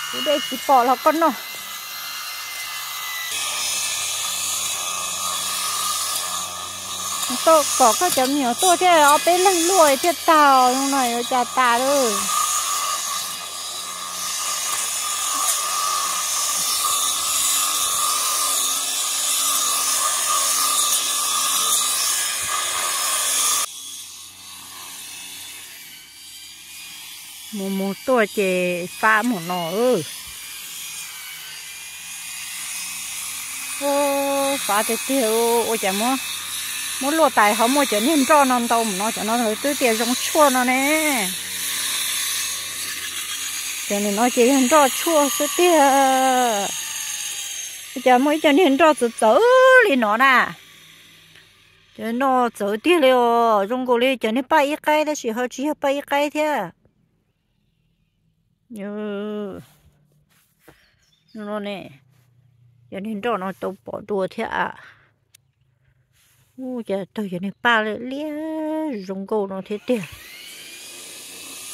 Kuv de tsis pom los koj noj. Kom koj cov me nyuam tuaj thiaj ob peb leeg luaj thiaj tag, zoo no yuav cas tas lawm. Mus mus tuaj ces fab mus no. Fab tiag tiag, ua cas muab luaj tas ho muaj cov niag nroj no ntau mus no, cov no twb tias zoo tshuaj no ne. Cov no ces yog nroj tshuaj xwb tiag. Ua cas muaj ib co niag nroj txawv txawv li no na. Cov no txawv tiag li os, zoo nkaus li cov niag paj ib qaib tab sis ho tsis yog paj ib qaib thiab. No ne, cov niag nroj no tau pom dua thiab a. Ua cas tawg cov niag paj liab zoo nkauj no thiab tiag.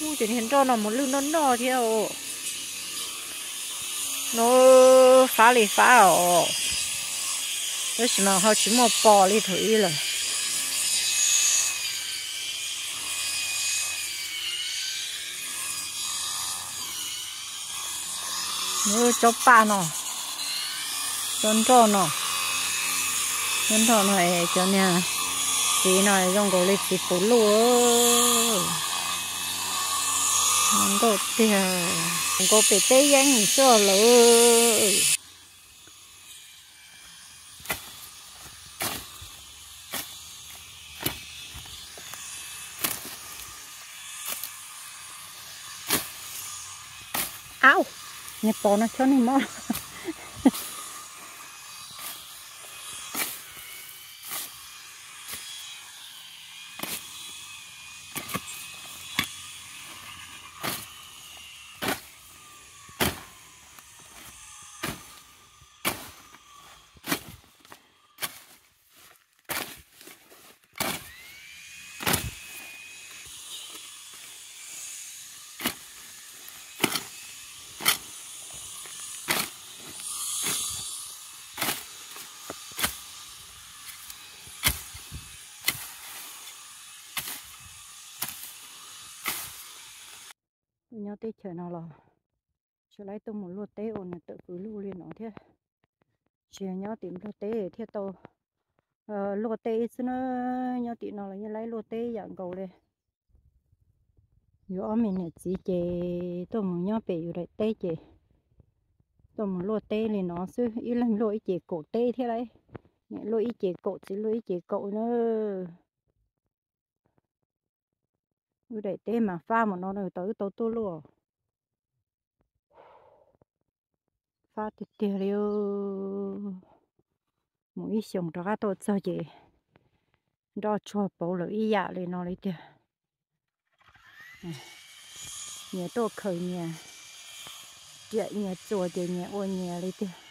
Ua cov niag nroj no mus lwj noj noj thiab os. No fab li fab os, tab sis mas ho tsis muaj pos li thaum ub lawm. Tsob paj no, tsob nroj no, tsob nroj no es cov niag txiv no zoo nkaus li txiv puv luj, zoo nkauj tiag, zoo nkaus pem teb yeeb xwb lawm. Au, niag pos no chob niag mob. Nyob teb chaws no los tsis laib tuaj mus luaj teb ua nws tawm kwv luj li no thiab. Tsis yog nyob tim Nplog teb thiaj tau luaj teb xwb na, nyob tim no los yeej laib luaj teb yam nkaus li. Yus ob me niam txiv ces tuaj mus nyob pem yus daim teb ces tuaj mus luaj teb li no xwb, ib leeg luaj ib ce kaum teb thiab lauj. Niam luaj ib ce kaum, txiv luaj ib ce kaum na. Wb daim teb mas fab mus no tau wb tau tuaj luaj. Fab tiag tiag li. Mus ib xyoos rov qab tuaj txog ces nroj tsuag pauv lawm ib yam li no li tiag. Nyias tuaj khaws nyias, riam nyias txuas ces nyias ua nyias li tiag.